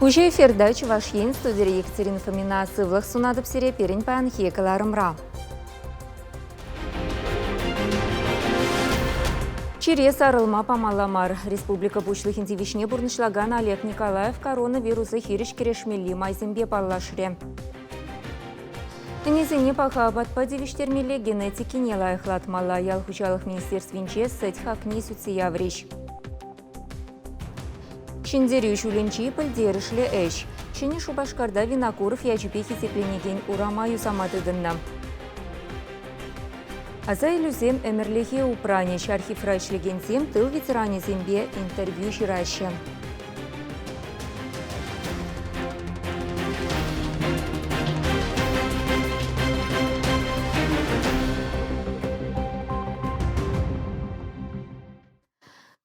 Уҫӑ эфирта Чӑваш Ен студире Екатерина Фомина сывлӑх сунатӑп сире пирӗн паянхи кӑларӑмра. Чире сарӑлма памалла мар. Республика Пуҫлӑхӗн тивӗҫне пурнӑҫлакан Олег Николаев коронавируса хирӗҫ кӗрешмелли майсемпе паллашрӗ. Ӗнесене паха апатпа тивӗҫтермелле, генетикине лайӑхлатмалла. Ял хуҫалӑх министерствинче сӗт хакне сӳтсе яврӗҫ. Ҫӗнтерӳ ҫулӗнчи пӗлтерӗшлӗ ӗҫ. Ҫӗнӗ Шупашкарта Винокуров ячӗпе хисепленекен урама юсама тытӑннӑ. Аса илӳсем ӗмӗрлӗхе упранӗҫ. Архивра ӗҫлекенсем тыл ветеранӗсемпе интервью ҫыраҫҫӗ.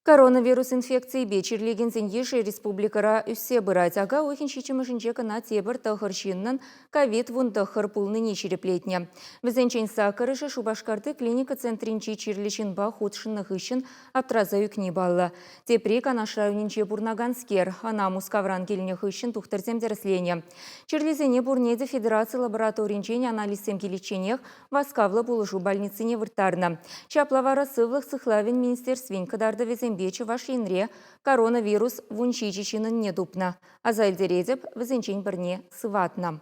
Коронавирус инфекцийӗпе чирлекенсен йышӗ республикӑра ӳссе пырать. Ака уйӑхӗн ҫиччӗмӗшӗнче кӑна тепӗр тӑхӑр ҫыннӑн ковид-19 пулнине ҫирӗплетнӗ. Вӗсенчен саккӑрӑшӗ Шупашкарти клиника центрӗнчи чирлӗ ҫынпа хутшӑннӑ хыҫҫӑн аптраса ӳкни паллӑ. Тепри Канаш районӗнче пурӑнаканскер. Ӑна Мускавран килнӗ хыҫҫӑн тухтӑрсем тӗрӗсленӗ. Чирлисене пурне те федераци лабораторинчен анализсем киличченех васкавлӑ пулӑшу больницине вырттарнӑ. Ҫапла вара Сывлӑх сыхлавӗн министерствин кӑтартӑвӗсемпе Чӑваш Енре коронавирус 17 ҫыннӑнне тупнӑ. Аса илтеретӗп, вӗсенчен пӗрне сыватнӑ.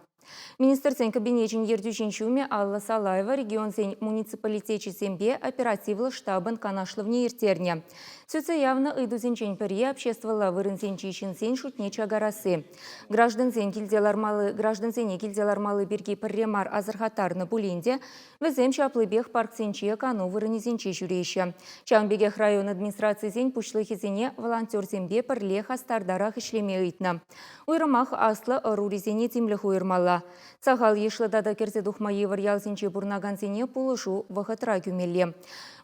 Министрсен кабинечӗн ертӳҫин ҫумӗ Алла Салаева регионсен муниципалитечӗсемпе оперативлӑ штабӑн канашлӑвне ирттернӗ. Сӳтсе явнӑ ыйтусенчен пӗри обществӑлла вырӑнсенчи ҫынсен шутне чакарасси. Граждансен килте лармалли граждансене килте лармалли пирки пӗрре мар асӑрхаттарнӑ пулин те вӗсем ҫаплипех парксенче, кану вырӑнӗсенче ҫӳреҫҫӗ. Ҫавӑн пекех район администрацийӗсен пуҫлӑхӗсене волонтерсемпе пӗрле хастартарах ӗҫлеме ыйтнӑ. Уйрӑмах аслӑ ӑрурисене тимлӗх уйӑрмалла. Сахал йышлӑ тата кӗрсе тухма йывӑр ялсенче пурӑнакансене пулӑшу вӑхӑтра кӳмелле.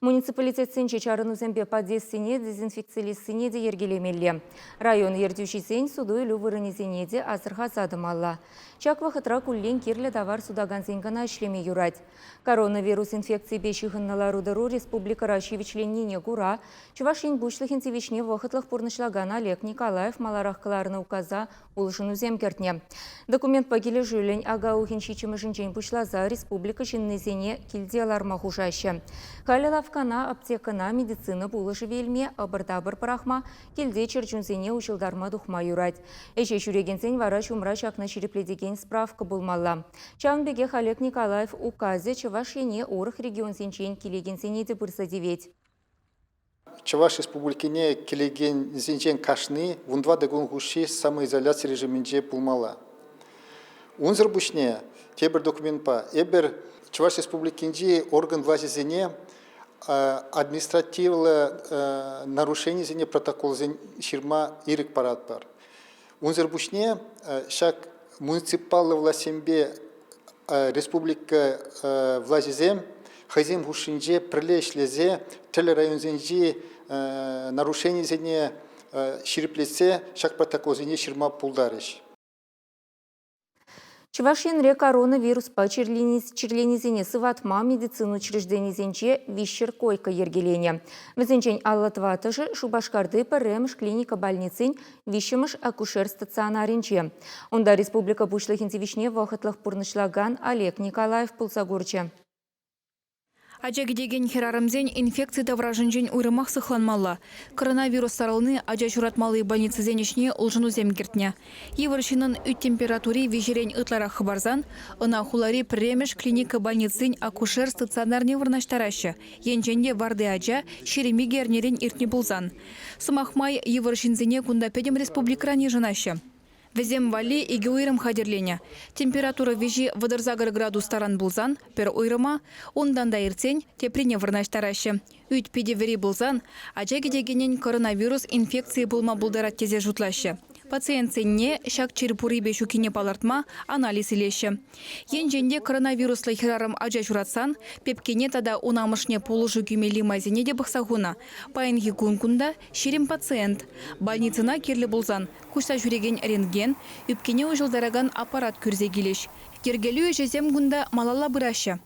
Муниципалитетсенче чарӑнусемпе подъездсене дезинфекцилессине те йӗркелемелле. Район ертӳҫисен суту-илӳ вырӑнӗсене те асӑрхаса тӑмалла. Ҫак вӑхӑтра куллен кирлӗ тавар сутакансен кӑна ӗҫлеме юрать. Коронавирус инфекцийӗпе ҫыхӑннӑ лару-тӑру республикӑра ҫивӗчленнине кура Чӑваш Ен Пуҫлӑхӗн тивӗҫне вӑхӑтлӑх пурнӑҫлакан Олег Николаев маларах кӑларнӑ указа улшӑнусем кӗртнӗ. Документпа килӗшӳллӗн ака уйӑхӗн ҫиччӗмӗшӗнчен пуҫласа республика ҫыннисене килте ларма хушаҫҫӗ. Халӗ лавккана, аптекӑна медицина пулӑшӑвӗ илме ӑпӑр-тапӑр пӑрахма, килте чӗрчунсене уҫӑлтарма тухма юрать. Ӗҫе ҫӳрекенсен вара ҫумра ҫакна ҫирӗплетекен справка пулмалла. Ҫавӑн пекех Олег Николаев указӗ Чӑваш Ене урӑх регионсенчен килекенсене те пырса тивет. Чӑваш Республикине килекенсенчен кашни 14 кун хушши самоизоляци режимӗнче пулмалла. Унсӑр пуҫне тепӗр документпа эпир Чӑваш Республикинчи орган влаҫӗсене административлӑ нарушенисене протоколсем ҫырма ирӗк паратпӑр. Унсӑр пуҫне ҫак муниципаллӑ влаҫсемпе республика влаҫӗсем хӑйсем хушшинче пӗрле ӗҫлесе тӗрлӗ районсенчи нарушенисене ҫирӗплетсе ҫак протоколсене ҫырма пултарӗҫ. Чӑваш Енре коронавируспа чирленисене сыватма медицина учрежденийӗсенче 300 койка йӗркеленӗ. Вӗсенчен 54-шӗ Шупашкарти пӗрремӗш клиника больницин виҫҫӗмӗш акушер стационарӗнче. Унта республика Пуҫлӑхӗн тивӗҫне вӑхӑтлӑх пурнӑҫлакан Олег Николаев пулса курчӗ. Ача кӗтекен хӗрарӑмсен инфекци таврашӗнчен уйрӑмах сыхланмалла. Коронавирус сарӑлни ача ҫуратмалли больницӑсен ӗҫне улшӑнусем кӗртнӗ. Йывӑр ҫыннӑн ӳт температури виҫерен ытларах хӑпарсан ӑна хулари пӗрремӗш клиника больницин акушер стационарне вырнаҫтараҫҫӗ, енчен те варти ача 22 эрнерен иртнӗ пулсан. Сӑмах май, йывӑр ҫынсене кунта пӗтӗм республикӑран йышӑнаҫҫӗ. Вӗсем валли икӗ уйрӑм хатӗрленӗ. Температура виҫи 38 градус таран пулсан пӗр уйрӑма, унтан та иртсен теприне вырнаҫтараҫҫӗ. Ӳт питӗ вӗри пулсан ача кӗтекенӗн коронавирус инфекцийӗ пулма пултарать тесе шутлаҫҫӗ. Пациентсенне ҫак чир пуррипе ҫуккине палӑртма анализ илеҫҫӗ. Енчен те коронавируслӑ хӗрарӑм ача ҫуратсан пепкене тата ун амӑшне пулӑшу кӳмелли майсене те пӑхса хунӑ. Паянхи кун кунта 20 пациент. Больницӑна кирлӗ пулсан Куҫса ҫӳрекен рентген, ӳпкене уҫӑлтаракан аппарат кӳрсе килӗҫ. Йӗркелӳ ӗҫӗсем кунта малалла пыраҫҫӗ.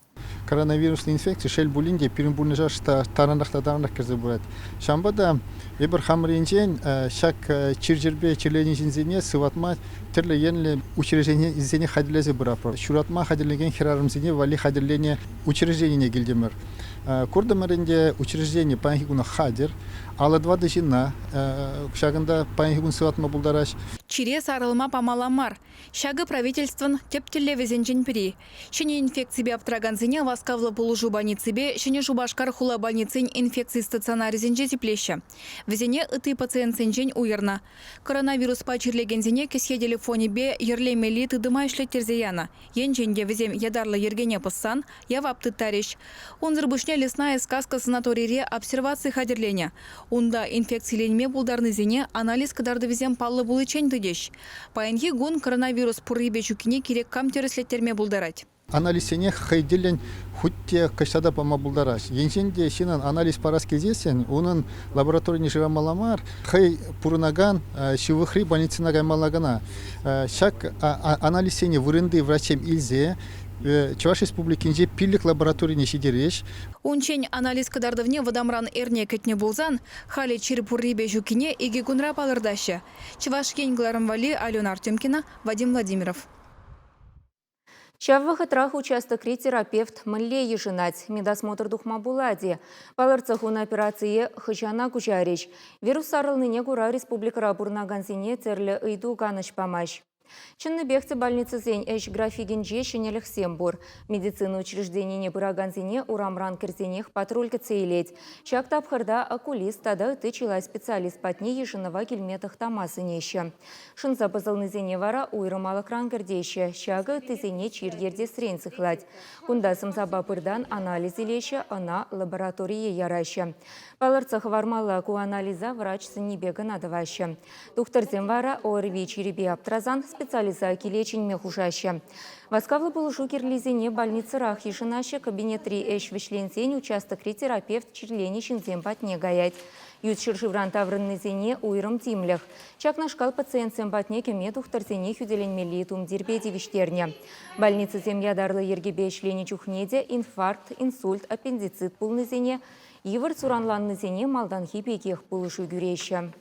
Коронавируслӑ инфекци, шел пулин те, пирӗн пурнӑҫа таранах та таранах кӗрсе пырать. Ҫавӑнпа та эпир хамӑр енчен ҫак чир-чӗрпе чирленӗ ҫынсене сыватма тӗрлӗ енлӗ учрежденисене хатӗрлесе пыратпӑр. Ҫуратма хатӗрлекен хӗрарӑмсене валли хатӗрленӗ учрежденине килтӗмӗр. Куртӑмӑр ӗнтӗ, учреждени паянхи куна хатӗр. 54 ҫынна ҫакӑнта паянхи кун сыватма пултараҫ. Чире сарӑлма памалла мар. Ҫакӑ правительствӑн тӗп тӗллевӗсенчен пӗри. Ҫӗнӗ инфекципе аптӑракансене васкавлӑ пулӑшу больниципе Ҫӗнӗ Шупашкар хула больницин инфекци стационарӗсенче сиплеҫҫӗ. Вӗсене ытти пациентсенчен уйӑрнӑ. Коронавируспа чирлекенсене кӗсье телефонӗпе йӗрлемелли тытӑма ӗҫлеттерсе янӑ. Енчен те вӗсем ятарлӑ йӗркене пӑссан, явап тыттарӗҫ. Унсӑр пуҫне Лесная сказка санаторире обсерваци хатӗрленӗ. Унта инфекциленме пултарнисене анализ кӑтартӑвӗсем паллӑ пуличчен тытӗҫ. Паянхи кун коронавирус пуррипе ҫуккине кирек кам тӗрӗслеттерме пултарать. Анализсене хӑй тӗллӗн хуть те кӑҫта та пама пултараҫ. Енчен те ҫыннӑн анализ парас килсессӗн унӑн лабораторине шырамалла мар, хӑй пурӑнакан ҫывӑхри больницӑна каймалла кӑна. Ҫак анализсене вырӑнти врачсем илсе Чӑваш Республикинчи 5 лабораторине ҫитерӗҫ. Унччен анализ кӑтартӑвне вӑтамран эрне кӗтнӗ пулсан, халӗ чир пуррипе ҫуккине 2 кунра палӑртаҫҫӗ. Чӑваш Ен кӑларӑм валли Алена Артемкина, Вадим Владимиров. Ҫав вӑхӑтрах участокри терапевт мӗнле йышӑнать, медосмотр тухма пулать-и? Палӑртса хунӑ операцие хӑҫана куҫарӗҫ. Вирус сарӑлнине кура республикӑра пурӑнакансене тӗрлӗ ыйту канӑҫ памасть. Чӑннипех те больницӑсен ӗҫ графикӗнче ҫӗнӗлӗхсем пур. Медицина учрежденине пыракансене урамран кӗрсенех патруль кӗтсе илет. Ҫак тапхӑрта окулист тата ытти чылай специалист патне йышӑнӑва килме тӑхтама сӗнеҫҫӗ. Шӑнса пӑсӑлнисене вара уйрӑм алӑкран кӗртеҫҫӗ. Ҫакӑ ыттисене чир ертесрен сыхлать. Кунта сӑмсапа пыртан анализ илеҫҫӗ, ӑна лабораторие яраҫҫӗ. Палӑртса хӑвармалла, ку анализа врач сӗннипе кӑна тӑваҫҫӗ. Тухтӑрсем вара ОРВИ чирӗпе аптӑрасан специалиста киле чӗнме хушаҫҫӗ. Васкавлӑ пулӑшу кирлисене больницӑрах йышӑнаҫҫӗ, кабинетри ӗҫ вӗҫленсен участокри терапевт чирленӗ ҫынсем патне каять. Ют ҫӗршывран таврӑннисене уйрӑм тимлӗх. Ҫакнашкал пациентсем патне кӗме тухтӑрсене хӳтӗленмелли тумтирпе тивӗҫтернӗ. Больницӑсем ятарлӑ йӗркепе ӗҫленӗ чухне те инфаркт, инсульт, аппендицит пулнисене, йывӑр суранланнисене малтанхи пекех пулӑшу кӳреҫҫӗ.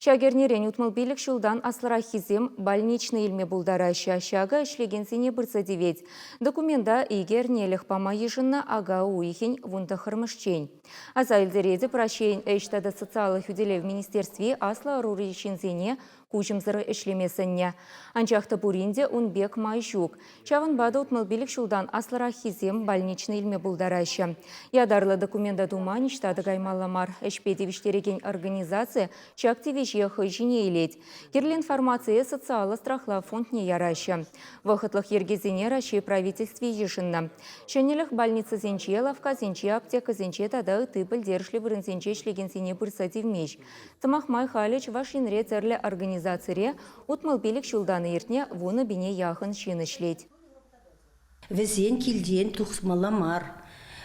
Ҫак эрнерен 65 ҫултан аслӑраххисем больничнӑй илме пултараҫҫӗ. Ҫакӑ ӗҫлекенсене пырса тивет. Документа икӗ эрнелӗх пама йышӑннӑ ака уйӑхӗн 19-мӗшчен. Аса илтеретӗп, Раҫҫейӗн Ӗҫ тата социаллӑ хӳтӗлев министерстви аслӑ ӑрури ҫынсене куҫӑмсӑр ӗҫлеме сӗннӗ. Анчах та пурин те ун пек май ҫук. Ҫавӑнпа та 65 ҫултан аслӑраххисем больничнӑй илме пултараҫҫӗ. Ятарлӑ документа тума ниҫта та каймалла мар. Ӗҫпе тивӗҫтерекен организаци ҫак тивӗҫе хӑй ҫине илет. Кирлӗ информацие социаллӑ страхлав фондне яраҫҫӗ. Вӑхӑтлӑх йӗркесене Раҫҫей Правительстви йышӑннӑ. Ҫӗнӗлӗх больницӑсенче, лавккасенче, аптекӑсенче тата ытти пӗлтерӗшлӗ вырӑнсенче ӗҫлекенсене пырса тивмест. Сӑмах май, халӗ Чӑваш Енре тӗрлӗ организацире 65 ҫултан иртнӗ 10 пине яхӑн ҫын ӗҫлет. Вӗсен килтен тухмалла мар.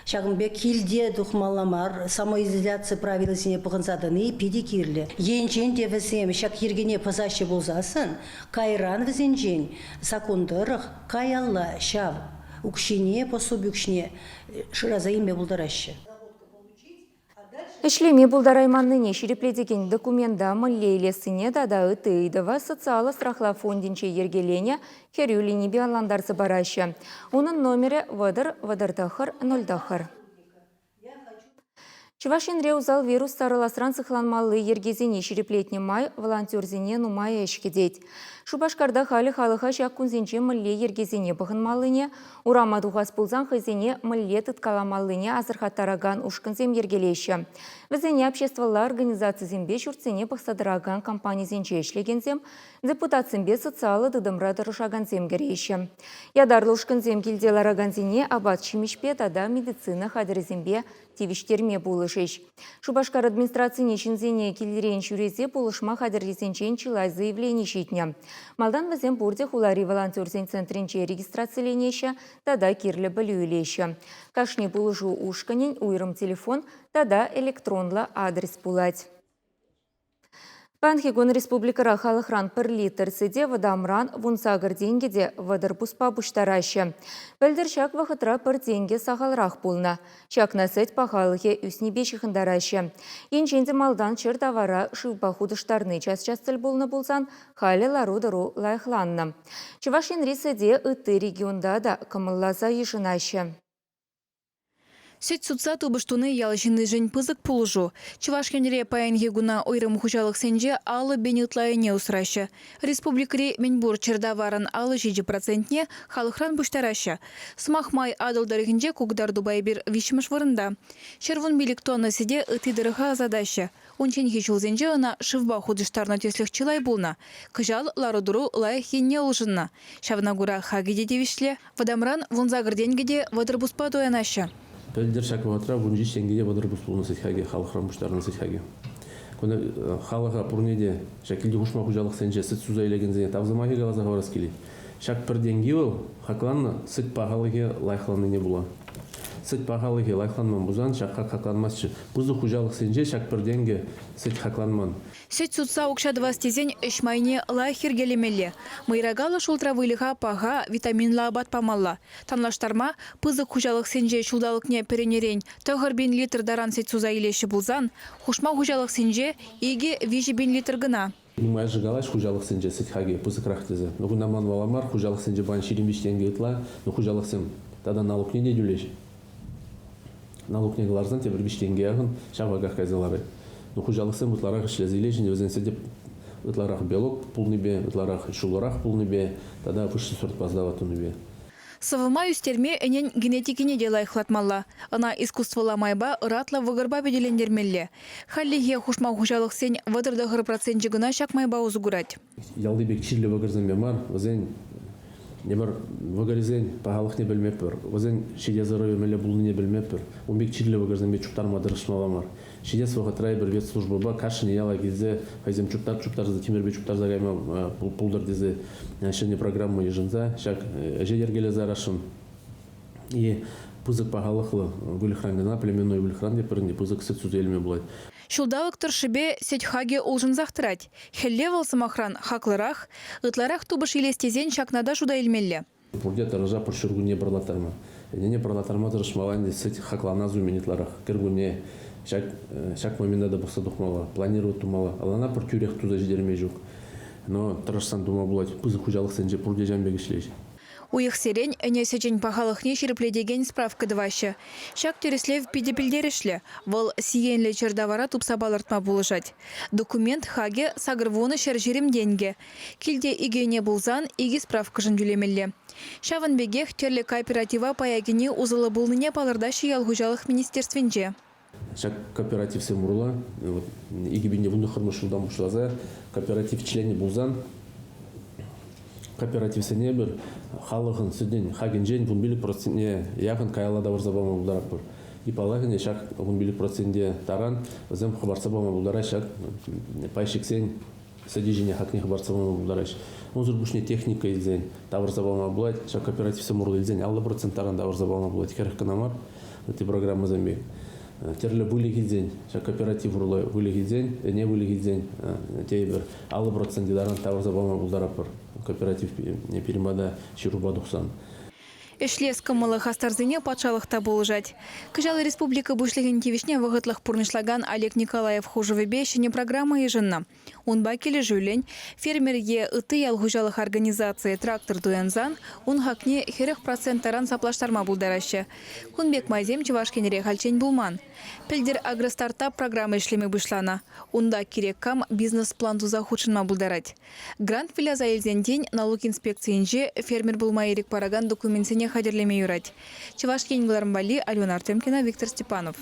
Ҫакӑн пек килте тухмалла мар, самоизоляци правилисене пӑхӑнса тӑни питӗ кирлӗ. Енчен те вӗсем ҫак йӗркене пӑсаҫҫӗ пулсассӑн, кайран вӗсенчен саккун тӑрӑх каялла ҫав укҫине, пособи укҫине шыраса илме пултараҫҫӗ. Ӗҫлеме пултарайманнине ҫирӗплетекен документа мӗнле илессине тата ытти ыйтӑва социаллӑ страхлав фондӗнче йӗркеленӗ хӗрӳ линипе ӑнлантарса параҫҫӗ. Унӑн номерӗ 30 39 09. Чӑваш Енре усал вирус сарӑласран сыхланмалли йӗркесене ҫирӗплетнӗ май волонтерсене нумай ӗҫ кӗтет. Шупашкарта халӗ халӑха ҫак кунсенче мӗнле йӗркесене пӑхӑнмаллине, урама тухас пулсан хӑйсене мӗнле тыткаламаллине асӑрхаттаракан ушкӑнсем йӗркелеҫҫӗ. Вӗсене обществӑлла организацисемпе ҫуртсене пӑхса тӑракан компанисенче ӗҫлекенсем, депутатсемпе социаллӑ тытӑмра тӑрӑшакансем кӗреҫҫӗ. Ятарлӑ ушкӑнсем килте ларакансене апат-ҫимӗҫпе тата медицина хатӗрӗсемпе тивӗҫтерме пулӑшӗҫ. Шупашкар администрацине ҫынсене килрен ҫӳресе пулӑшма хатӗррисенчен чылай заявлени ҫитнӗ. Малтан вӗсем пурте хулари волонтерсен центрӗнче регистрациленеҫҫӗ тата кирлӗ пӗлӳ илеҫҫӗ. Кашни пулӑшу ушкӑнӗн уйрӑм телефон тата электронлӑ адрес пулать. Паянхи кун республикӑра халӑхран пӗр литр сӗте вӑтамран 18 тенкӗ те 30 пуспа пуҫтараҫҫӗ. Пӗлтӗр ҫак вӑхӑтра пӗр тенкӗ сахалрах пулнӑ. Ҫакна сӗт пахалӑхӗ ӳснипе ҫыхӑнтараҫҫӗ. Енчен те малтан чӗр тавара шывпа хутӑштарни час-час тӗл пулнӑ пулсан, халӗ лару-тӑру лайӑхланнӑ. Чӑваш Енри сӗте ытти регионта та кӑмӑлласа йышӑнаҫҫӗ. Сӗт сутса тупӑш туни ял ҫыннишӗн пысӑк пулӑшу. Чӑваш Енре паянхи куна уйрӑм хуҫалӑхсенче 50 пин ытла ӗне усраҫҫӗ. Республикӑри мӗнпур чӗртаварӑн 57 процентне халӑхран пуҫтараҫҫӗ. Сӑмах май, Атӑл тӑрӑхӗнче ку кӑтартупа эпир виҫҫӗмӗш вырӑнта. 115 тонна сӗте ытти тӑрӑха ӑсатаҫҫӗ. Унчченхи ҫулсенче ӑна шывпа хутӑштарнӑ тӗслӗх чылай пулнӑ. Кӑҫал лару-тӑру лайӑх енне улшӑннӑ. Ҫавна кура хакӗ те тивӗҫлӗ. Вӑтамран 18 тенкӗ те 30 пуспа туянаҫҫӗ. Пӗлтӗр ҫак вӑхӑтра 17 тенкӗ те 30 пус пулнӑ сӗт хакӗ, халӑхран пуҫтарнӑ сӗт хакӗ. Кунта халӑха пурне те ҫак килти хушма хуҫалӑхсенче сӗт суса илекенсене тав сӑмахӗ каласа хӑварас килет. Ҫак пӗр тенки вӑл хакланнӑ сӗт пахалӑхӗ лайӑхланнине пула. Сӗт пахалӑхӗ лайӑхланман пулсан ҫак хак хакланмастчӗ. Пысӑк хуҫалӑхсенче ҫак пӗр тенкӗ сӗт хакланман. Сӗт сутса укҫа тӑвас тесен ӗҫ майне лайӑх йӗркелемелле. Мӑйракаллӑ шултра выльӑха паха, витаминлӑ апат памалла. Танлаштарма, пысӑк хуҫалӑхсенче ҫулталӑкне пӗренерен 9000 литр таран сӗт суса илеҫҫӗ пулсан, хушма хуҫалӑхсенче 2-3 пин литр кӑна. Нумайӑшӗ калаҫ хуҫалӑхсенче сӗт хакӗ пысӑкрах тесе. Ну кунта манмалла мар, хуҫалӑхсенче паян 25 тенкӗ ытла, но хуҫалӑхсем тата налукне те тӳлеҫ. Налукне кӑларсан тепӗр 3 тенкӗ яхӑн ҫав хаках кайса ларать. Ну хуҫалӑхсем ытларах ӗҫлесе илеҫҫӗ, вӗсен сӗтӗ ытларах белок пулнипе, ытларах ҫуллӑрах пулнипе тата высший сортпа сдавать тунипе. Сӑвӑма ӳстерме ӗнен генетикине те лайӑхлатмалла. Ӑна искусствӑлла майпа ӑратлӑ вӑкӑрпа пӗтӗлентермелле. Хальлӗхе хушма хуҫалӑхсен 39 проценчӗ кӑна ҫак майпа усӑ курать. Ялти пек чирлӗ вӑкӑрсемпе мар, вӗсен эпир вӑкӑрӗсен пахалӑхне пӗлмеппӗр, вӗсен ҫитес ӑрӑвӗ мӗнле пулнине пӗлмеппӗр. Ун пек чирлӗ вӑкӑрсемпе чуптарма тӑрӑшмалла мар. Ҫитес вӑхӑтра эпир ветслужбӑпа кашни яла килсе хӑйсем чуптар-чуптарса тимӗрпе чуптарса кайма пултӑр тесе ҫӗнӗ программа йышӑнса ҫак ӗҫе йӗркелесе ярасшӑн. И пысӑк пахалӑхлӑ выльӑхран кӑна, племенной выльӑхран те пӗрне пысӑк сӗт суса илме пулать. Ҫулталӑк тӑршшӗпе сӗт хакӗ улшӑнсах тӑрать. Хӗлле вӑл, сӑмахран, хаклӑрах. Ытларах тупӑш илес тесен ҫакна та шута илмелле. Пурте тӑрӑша пӗр ҫуркунне пӑрлаттарма. Ӗнене пӑрлаттарма тӑрӑшмалла ӗнтӗ сӗт хакланас умӗн ытларах. Кӗркунне ҫак, ҫак момента та пӑхса тухмалла, планировать тумалла. Ӑна пӗр тӳрех туса ҫитерме ҫук. Но тӑрӑшсан тума пулать. Пысӑк хуҫалӑхсенче пурте ҫавӑн пек ӗҫлеҫ. Уйӑхсерен ӗне сӗчӗн пахалӑхне ҫирӗплетекен справка тӑваҫҫӗ. Ҫак тӗрӗслев питӗ пӗлтерӗшлӗ. Вӑл сиенлӗ чӗртавара тупса палӑртма пулӑшать. Документ хакӗ 80 120 тенкӗ. Килте икӗ ӗне пулсан икӗ справкӑшӑн тӳлемелле. Ҫавӑн пекех тӗрлӗ кооператива пая кӗни усӑллӑ пулнине палӑртаҫҫӗ ял хуҫалӑх министерствинче. Ҫак кооперативсем урлӑ вот, 2019 ҫултан пуҫласа кооператив членӗ пулсан кооперативсене пӗр халӑхӑн сӗтӗн хакӗнчен 15 процентне яхӑн каялла тавӑрса пама пултаратпӑр. И паллах ӗнтӗ ҫак 15 проценте таран вӗсем хӑпартса пама пултараҫҫӗ ҫак пайщиксен сӗтӗ ҫине хакне хӑпартса пама пултараҫҫӗ. Унсӑр пуҫне техника илсен тавӑрса пама пулать. Ҫак кооперативсем урлӑ илсен 50% таран тавӑрса пама пулать. Хӗрӗх кӑна мар ытти программӑсем пек. Тӗрлӗ выльӑх илсен, ҫак кооператив урлӑ выльӑх илсен, ӗне выльӑх илсен тейӗпӗр 50% таран тавӑрса пама пултаратпӑр кооператив пирӗн пата ҫырупа тухсан. Ӗҫлес кӑмӑллӑ хастарсене патшалӑх та пулӑшать. Кӑҫал республика Пуҫлӑхӗн тивӗҫне вӑхӑтлӑх пурнӑҫлакан Олег Николаев хушӑвӗпе ҫӗнӗ программа йышӑннӑ. Унпа килӗшӳллӗн, фермер е ытти ял хуҫалӑх организацийӗ трактор туянсан ун хакне 40 процент таран саплаштарма пултараҫҫӗ. Кун пек майсем Чӑваш Енре хальччен пулман. Пӗлтӗр Агростартап программа ӗҫлеме пуҫланӑ. Унта кирек кам бизнес-план туса хутшӑнма пултарать. Грант выляса илсен тин налук инспекцийӗнче фермер пулма ирӗк паракан документсене хатӗрлеме юрать. Чӑваш Ен кӑларӑм валли Алена Артемкина, Виктор Степанов.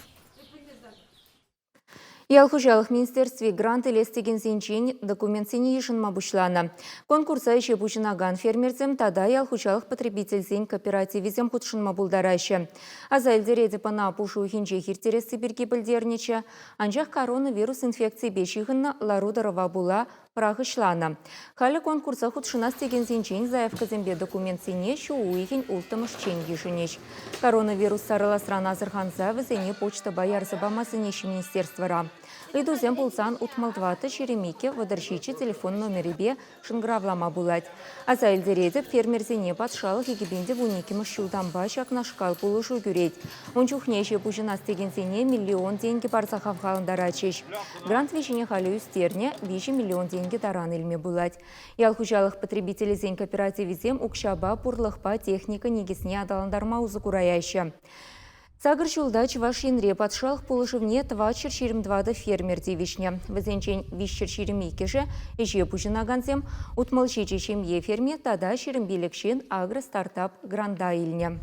Ял хуҫалӑх министерстви грант илес текенсенчен документсене йышӑнма пуҫланӑ. Конкурса ӗҫе пуҫӑнакан фермерсем тата ял хуҫалӑх потребительсен кооперативӗсем хутшӑнма пултараҫҫӗ. Аса илтеретӗп, ӑна пуш уйӑхӗнчех ирттересси пирки пӗлтернӗччӗ. Анчах коронавирус инфекцийӗпе ҫыхӑннӑ лару-тӑрӑва пула пӑрахӑҫланӑ. Халӗ конкурса хутшӑнас текенсенчен заявкӑсемпе документсене ҫу уйӑхӗн улттӑмӗшчен йышӑнӗҫ. Коронавирус сарӑласран асӑрханса вӗсене почтӑпа ярса пама сӗнеҫҫӗ министерствӑра. Ыйтусем пулсан 64 22 37 телефон номерӗпе шӑнкӑравлама пулать. Аса илтеретӗп, фермерсене патшалӑх 2012 ҫултанпа ҫакнашкал пулӑшу кӳрет. Ун чухне ӗҫе пуҫӑнас текенсене миллион тенкӗ парса хавхалантаратчӗҫ. Грант виҫине халӗ ӳстернӗ, 3 миллион тенкӗ таран илме пулать. Ял хуҫалӑх потребителӗсен кооперативӗсем укҫапа, пурлӑхпа техника никӗсне аталантарма усӑ кураяҫҫӗ. Сакӑр ҫулта Чӑваш Енре патшалӑх пулӑшӑвне 424 фермер тивӗҫнӗ. Вӗсенчен 322-шӗ ӗҫе пуҫӑнакансем, 67 ҫемье ферми тата 25 ҫын агростартап гранта илнӗ.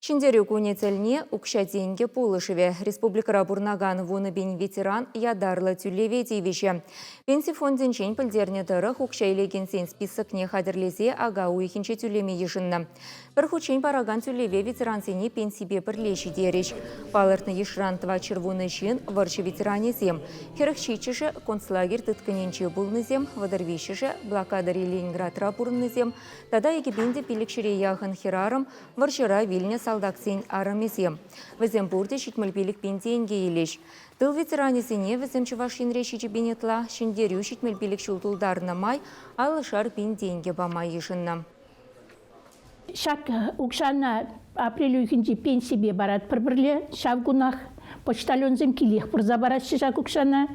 Ҫӗнтерӳ кунӗ тӗлне укҫа-тенкӗ пулӑшӑвӗ республикӑра пурӑнакан 10 000 ветеран ятарлӑ тӳлеве тивӗҫӗ. Пенси фондӗнчен пӗлтернӗ тӑрӑх, укҫа илекенсен списокне хатӗрлесе ака уйӑхӗнче тӳлеме йышӑннӑ. Пӗр хутчен паракан тӳлеве ветерансене пенсипе пӗрле ҫитерӗҫ. Палӑртнӑ йышран 410 ҫын вӑрҫӑ ветеранӗсем, 47-шӗ концлагерь тыткӑнӗнче пулнисем, 33-шӗ блокадӑри Ленинградра пурӑннисем тата 2500-е яхӑн хӗрарӑм вӑрҫӑра вилнӗ салтаксен арӑмӗсем. Вӗсем пурте 75 пин тенкӗ илӗҫ. Тыл ветеранӗсене вӗсем Чӑваш Енре 7 пин ытла, Ҫӗнтерӳ 75 ҫул тултарнӑ май алшар пин тенкӗ пама йышӑннӑ. Ҫак укҫана апрель уйӑхӗнчи пенсипе паратпӑр пӗрле. Ҫав кунах почтальонсем килех пырса параҫҫӗ ҫак укҫана.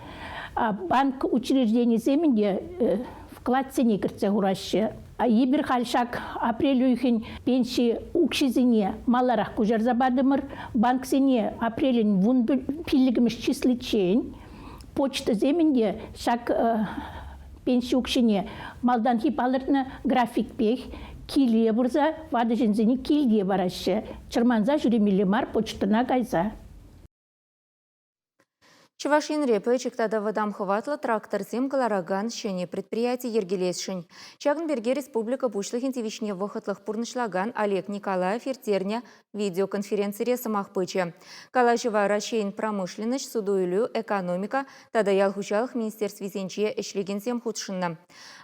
Банк учрежденисем ӗнтӗ вкладсене кӗртсе хураҫҫӗ. Эпир халь ҫак апрель уйӑхӗн пенси укҫисене маларах куҫарса патӑмӑр. Банксене апрелӗн 15-мӗш числиччен почтӑсем ӗнтӗ ҫак пенси укҫине малтанхи палӑртнӑ графикпех киле пырса ватӑ ҫынсене килте параҫҫӗ. Чӑрманса ҫӳремелле мар почтӑна кайса. Чӑваш Енре пӗчӗк тата вӑтам хӑватлӑ тракторсем кӑларакан ҫӗнӗ предприяти йӗркелесшӗн. Ҫакӑн пирки республика Пуҫлӑхӗн тивӗҫне вӑхӑтлӑх пурнӑҫлакан Олег Николаев ирттернӗ Видеоконференцире сӑмах пычӗ. Калаҫӑва Раҫҫейӗн промышленноҫ, суту-илӳ, экономика тата ял хуҫалӑх министерствисенче ӗҫлекенсем хутшӑннӑ.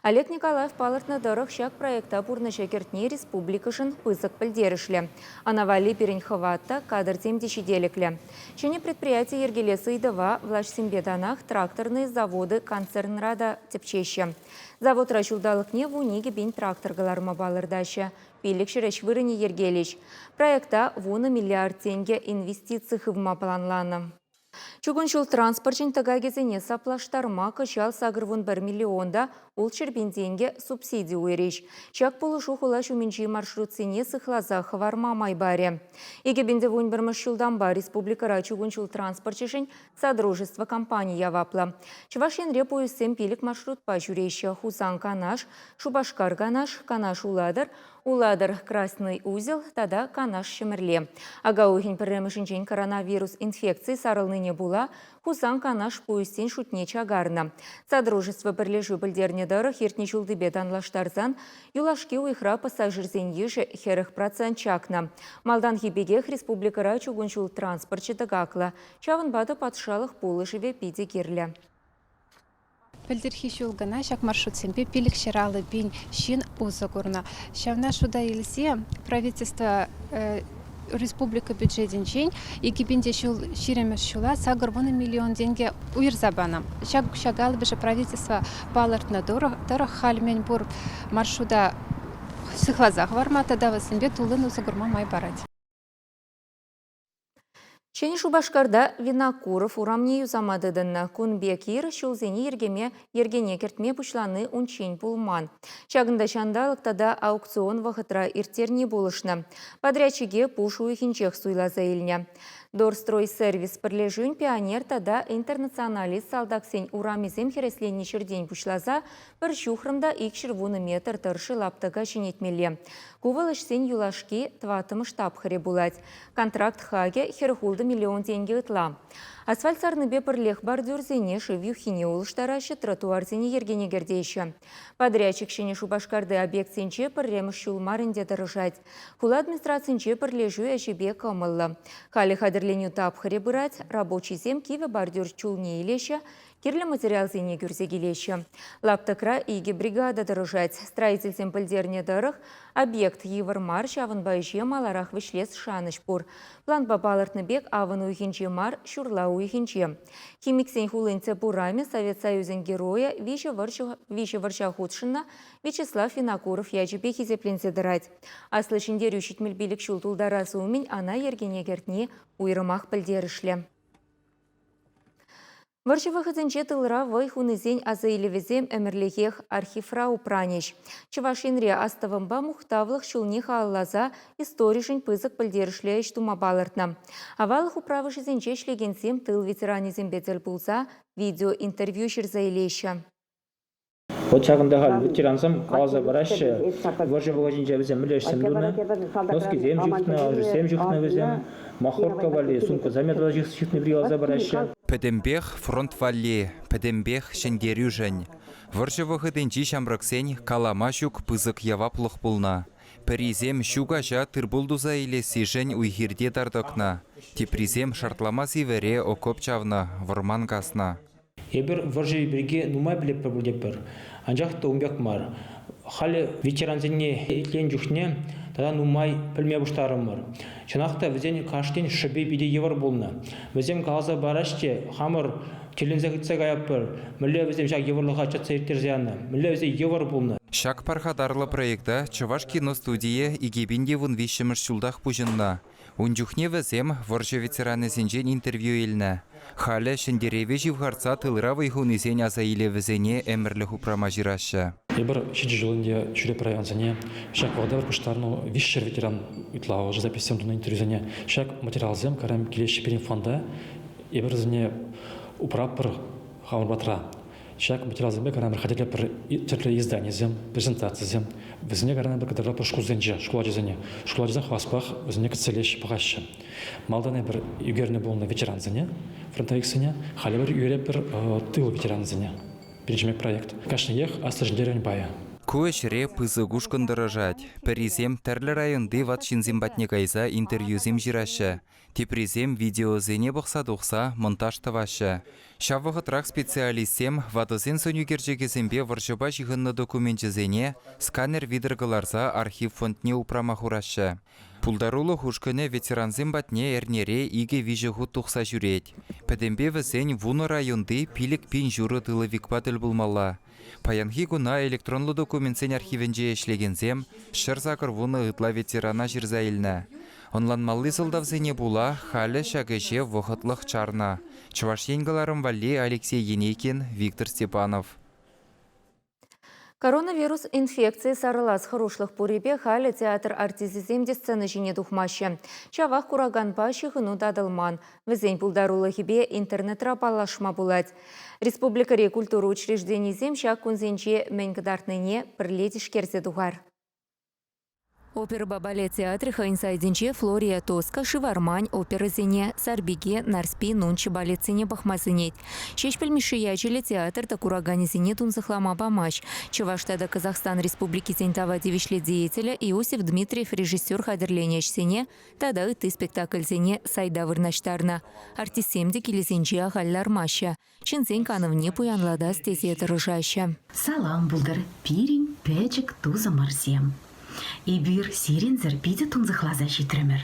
Олег Николаев палӑртнӑ тӑрӑх, ҫак проекта пурнӑҫа кӗртни республикӑшӑн пысӑк пӗлтерӗшлӗ. Ӑна валли пирӗн хӑват та, кадрсем те ҫителӗклӗ. Ҫӗнӗ предприяти йӗркелес ыйтӑва влаҫсемпе танах Тракторные заводы концернра та тӗпчеҫҫӗ. Заводра ҫулталӑкне 12 000 трактор кӑларма палӑртаҫҫӗ. 500 ӗҫ вырӑнӗ йӗркелӗҫ. Проекта 10 миллиард тенкӗ инвестици хывма планланӑ. Чукун ҫул транспорчӗн тӑкакӗсене саплаштарма кӑҫал 81 миллион та 600 пин тенкӗ субсиди уйӑрӗҫ. Ҫак пулӑшу хула ҫумӗнчи маршрутсене сыхласа хӑварма май парӗ. 2011 ҫултанпа республикӑра чукун ҫул транспорчӗшӗн Содружество компани яваплӑ. Чӑваш Енре пуйӑссем пилӗк маршрутпа ҫӳреҫҫӗ. Хусан-Канаш, Шупашкар-Канаш, Канаш-Улатӑр, Улатӑр-Красный Узел тата Канаш-Ҫӗмӗрле. Ака уйӑхӗн пӗрремӗшӗнчен коронавирус инфекцийӗ сарӑлнине пула Хусан-Канаш пуйӑссен шутне чакарнӑ. Содружество пӗрлешӳ пӗлтернӗ тӑрӑх, иртнӗ ҫултипе танлаштарсан юлашки уйӑхра пассажирсен йышӗ 40% чакнӑ. Малтанхи пекех республикӑра чукун ҫул транспорчӗ тӑкаклӑ. Ҫавӑнпа та патшалӑх пулӑшӑвӗ питӗ кирлӗ. Пӗлтӗрхи ҫул кӑна ҫак маршрутсемпе 550 пин ҫын усӑ курнӑ. Ҫавна шута илсе правительство республика бюджетӗнчен 2020 ҫула 80 миллион тенкӗ уйӑрса панӑ. Ҫак укҫа калӑпӑшӗ правительство палӑртнӑ тӑрӑх халь мӗн пур маршрута сыхласа хӑварма тата вӗсемпе туллин усӑ курма май парать. Ҫӗнӗ Шупашкарта Винокуров урамне юсама тытӑннӑ. Кун пек ир ҫулсене йӗркеме йӗркене кӗртме пуҫлани унччен пулман. Ҫакӑнта ҫанталӑк тата аукцион вӑхӑтра ирттерни пулӑшнӑ. Подрядчике пуш уйӑхӗнчех суйласа илнӗ. Дорстройсервис пӗрлешӳн пионер тата интернационалист салтаксен урамӗсем хӗресленнӗ ҫӗртен пуҫласа пӗр ҫухрӑм та 210 метр тӑршшӗ лаптӑка ҫӗнетмелле. Ку вӑл ӗҫсен юлашки тӑваттӑмӗш тапхӑрӗ пулать. Контракт хакӗ 46 миллион тенкӗ ытла. Асфальт сарнипе пӗрлех бордюрсене, шыв юххине улӑштараҫҫӗ, тротуарсене йӗркене кӗртеҫҫӗ. Подрядчик Ҫӗнӗ Шупашкарти объектсенче пӗрремӗш ҫул мар ӗнтӗ тӑрӑшать. Хула администрацинче пӗрлешӳ ӗҫӗпе кӑмӑллӑ. Халӗ хатӗрленӳ тапхӑрӗ пырать. Рабочисем кивӗ бордюр чулне илеҫҫӗ. Кирлӗ материалсене кӳрсе килеҫҫӗ. Лаптӑкра икӗ бригада тӑрӑшать. Строительсем пӗлтернӗ тӑрӑх, объект йывӑр мар, ҫавӑнпа ӗҫе маларах вӗҫлес шанӑҫ пур. Планпа палӑртнӑ пек авӑн уйӑхӗнче мар, ҫурла уйӑхӗнче. Химиксен хулин тӗп урамӗ Совет Союзӗн Геройӗ виҫӗ вӑрҫа хутшӑннӑ Вячеслав Винокуров ячӗпе хисепленсе тӑрать. Аслӑ Ҫӗнтерӳ 75 ҫул тултарас умӗн ӑна йӗркене кӗртни уйрӑмах пӗлтерӗшлӗ. Вӑрҫӑ вӑхӑтӗнче тылра вӑй хунисен асаилӗвӗсем ӗмӗрлӗхех архивра упранӗҫ. Чӑваш Енре астӑвӑмпа мухтавлӑх ҫулне халалласа историшӗн пысӑк пӗлтерӗшлӗ ӗҫ тума палӑртнӑ. Аваллӑх управӑшӗсенче ӗҫлекенсем тыл ветеранӗсемпе тӗл пулса видеоинтервью ҫырса илеҫҫӗ. Вот ҫакӑнта халь ветерансем каласа параҫҫӗ, вӑрҫӑ вӑхӑтӗнче вӗсем мӗнле ӗҫсем тунӑ, носкисем ҫыхнӑ, алшӑсем ҫыхнӑ вӗсем, махорка валли сумкӑсем ятарласа ҫыхни пирки каласа параҫҫӗ. Пӗтӗмпех фронт валли, пӗтӗмпех ҫӗнтерӳшӗн. Вӑрҫӑ вӑхӑтӗнчи ҫамрӑксен калама ҫук пысӑк яваплӑх пулнӑ. Пӗрисем ҫу каҫа тыр-пул туса илессишӗн уй-хирте тар тӑкнӑ, теприсем шартлама сивӗре окоп чавнӑ, вӑрман каснӑ. Эпир вӑрҫӑ пирки нумай пӗлетпӗр пуль анчах та ун пек мар. Халӗ ветерансене итленӗ чухне тата нумай пӗлме пуҫларӑмӑр. Чӑнах та вӗсен кашнин шӑпи питӗ йывӑр пулнӑ. Вӗсем каласа параҫҫӗ те хамӑр тӗлӗнсе хытса каятпӑр, мӗнле вӗсем ҫак йывӑрлӑха чӑтса ирттерсе янӑ, мӗнле вӗсен йывӑр пулнӑ. Ҫак пархатарлӑ проекта Чӑваш кино студийӗ 2013 ҫултах пуҫӑннӑ. Ун чухне вӗсем вӑрҫӑ ветеранӗсенчен интервью илнӗ. Халӗ ҫӗнтерӗве ҫывхартса тылра вӑй хунисен асаилӗвӗсене ӗмӗрлӗх упрама ҫыраҫҫӗ. Эпир ҫичӗ ҫул ӗнтӗ ҫӳреп районсене ҫак вӑхӑта пуҫтарнӑ 300 ветеран ытла записьсем тунӑ интервьюсене. Ҫак материалсем карам килеҫҫӗ пирӗн фонда. Эпир вӗсене упратпӑр хамӑр патра. Ҫак материалсемпе кӑна хатӗрлетпӗр тӗрлӗ изданисем, презентацисем. Вӗсене кӑна кӑтартатпӑр шкулсенче, шкул ачисене. Шкул ачисем хаваспах вӗсене кӗтсе пӑхаҫҫӗ. Малтан эпир ӳкернӗ пулнӑ ветерансене, фронтовиксене, халӗ эпир ӳкеретпӗр тыл ветеранӗсене. Пирӗн проект. Кашниех Аслӑ Ҫӗнтерӗвӗн пайӗ. Ку ӗҫре пысӑк ушкӑн тӑрӑшать. Пӗрисем тӗрлӗ районти ват ҫынсем патне кайса интервьюсем ҫыраҫҫӗ. Теприсем видеосене пӑхса тухса монтаж тӑваҫҫӗ. Ҫав вӑхӑтрах специалистсем ватӑсен сӑнӳкерчӗкӗсемпе вӑрҫӑпа ҫыхӑннӑ докуменчӗсене сканер витӗр кӑларса архив фондне упрама хураҫҫӗ. Пултарулӑх ушкӑнӗ ветерансем патне эрнере икӗ-виҫӗ хут тухса ҫӳрет. Пӗтӗмпе вӗсен вунӑ районти 5000 ҫурӑ тыловикпа тӗл пулмалла. Паянхи куна электронлӑ документсен архивӗнче ӗҫлекенсем 180 ытла ветерана ҫырса илнӗ. Ӑнланмалли сӑлтавсене пула халӗ ҫак ӗҫе вӑхӑтлӑх чарнӑ. Чӑваш Ен кӑларӑм валли Алексей Енейкин, Виктор Степанов. Коронавирус инфекцийӗ сарӑлас хӑрушлӑх пуррипе халӗ театр артисчӗсем те сцена ҫине тухмаҫҫӗ. Ҫавах кураканпа ҫыхӑну татӑлман. Вӗсен пултарулӑхӗпе интернетра паллашма пулать. Республикӑри культура учрежденийӗсем ҫак кунсенче мӗн кӑтартнине пӗрле тишкерсе тухар. Оперӑпа балет театрӗ хӑйӗн сайтӗнче Флория Тоска, Шывармань оперӑсене, Сарпике, Нарспи, Нунччӑ балетсене пӑхма сӗнет. Ҫеҫпӗл Мишши ячӗллӗ театр та кураканӗсене тунсӑхлама памасть. Чӑваш тата Казахстан республикисен тава тивӗҫлӗ деятелӗ Иосиф Дмитриев режиссер хатӗрленӗ ӗҫсене тата ытти спектакльсене сайта вырнаҫтарнӑ. Артистсем те килӗсенче ахаль лармаҫҫӗ. Ҫынсен канӑвне пуянлатас тесе тӑрӑшаҫҫӗ. Салам пултӑр пирӗн пӗчӗк тусӑмӑрсем. Эпир сирӗнсӗр питӗ тунсӑхласа ҫитрӗмӗр.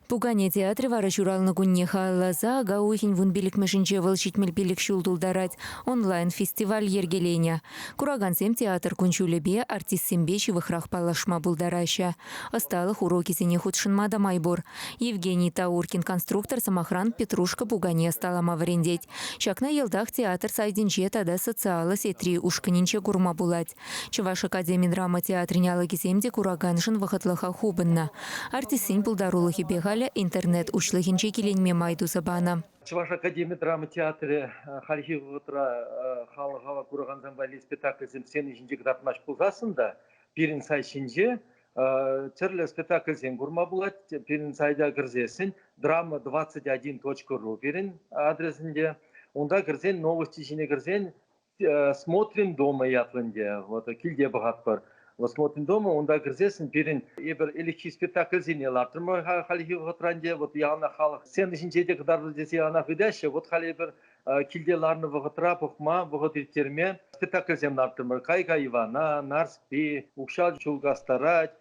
Пукане театрӗ вара ҫуралнӑ кунне халалласа ака уйӑхӗн вунпиллӗкмӗшӗнче вӑл 75 ҫул тултарать, онлайн-фестиваль йӗркеленӗ. Куракансем театр кун-ҫулӗпе, артистсемпе ҫывӑхрах паллашма пултараҫҫӗ. Ӑсталӑх урокӗсене хутшӑнма та май пур. Евгений Тауркин конструктор, сӑмахран, Петрушка пукане ӑсталама вӗрентет. Ҫакна йӑлтах театр сайтӗнче тата социаллӑ сетьри ушкӑнӗнче курма пулать. Чӑваш академи драма театрӗн алӑкӗсем те кураканшӑн вӑхӑтлӑха хупӑннӑ. Артистсен пултарулӑхӗпе халӗ интернет уҫлӑхӗнче киленме май туса панӑ. Чӑваш академи драма театрӗ хальхи вӑхӑтра халӑха куракансем валли спектакльсем сцена ҫинче кӑтартмасть пулсассӑн та пирӗн сайт ҫинче тӗрлӗ спектакльсем курма пулать. Пирӗн сайта кӗрсессӗн drama21.ru пирӗн адресӗнче. Унта кӗрсен новости ҫине кӗрсен «Смотрим дома» ятлӑ ӗнтӗ. Вот килте пӑхатпӑр. Вот «Смотрим дома» унта кӗрсессӗн пирӗн эпир ӗлӗкхи спектакльсене лартрӑмӑр хальхи вӑхӑтра ӗнтӗ. Вот яланах халӑх сцена ҫинче те кӑтартӑр тесе яланах ыйтаҫҫӗ. Вот халь эпир. Килте ларнӑ вӑхӑтра пӑхма, вӑхӑт ирттерме спектакльсем лартрӑмӑр. Кай-кай Ивана, Нарспи, Укҫа чул кастарать,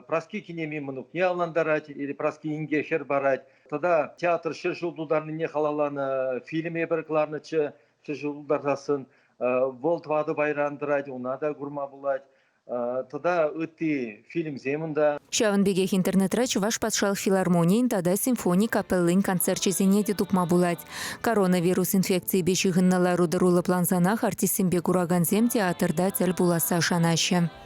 Праски кинеми мӑнукне авлантарать или Праски инке хӗр парать. Тата театр 100 ҫул тултарнине халалланӑ фильм эпир кӑларнӑччӗ 100 ҫул тултарсассӑн. Вӑл тӑватӑ пайран тӑрать, уна та курма пулать. Тата ытти фильмсем унта. Ҫавӑн пекех интернетра Чӑваш патшалӑх филармонийӗн тата симфони капеллин концерчӗсене те тупма пулать. Коронавирус инфекцийӗпе ҫыхӑннӑ лару-тӑру лӑплансанах артистсемпе куракансем театрта тӗл пуласса шанаҫҫӗ.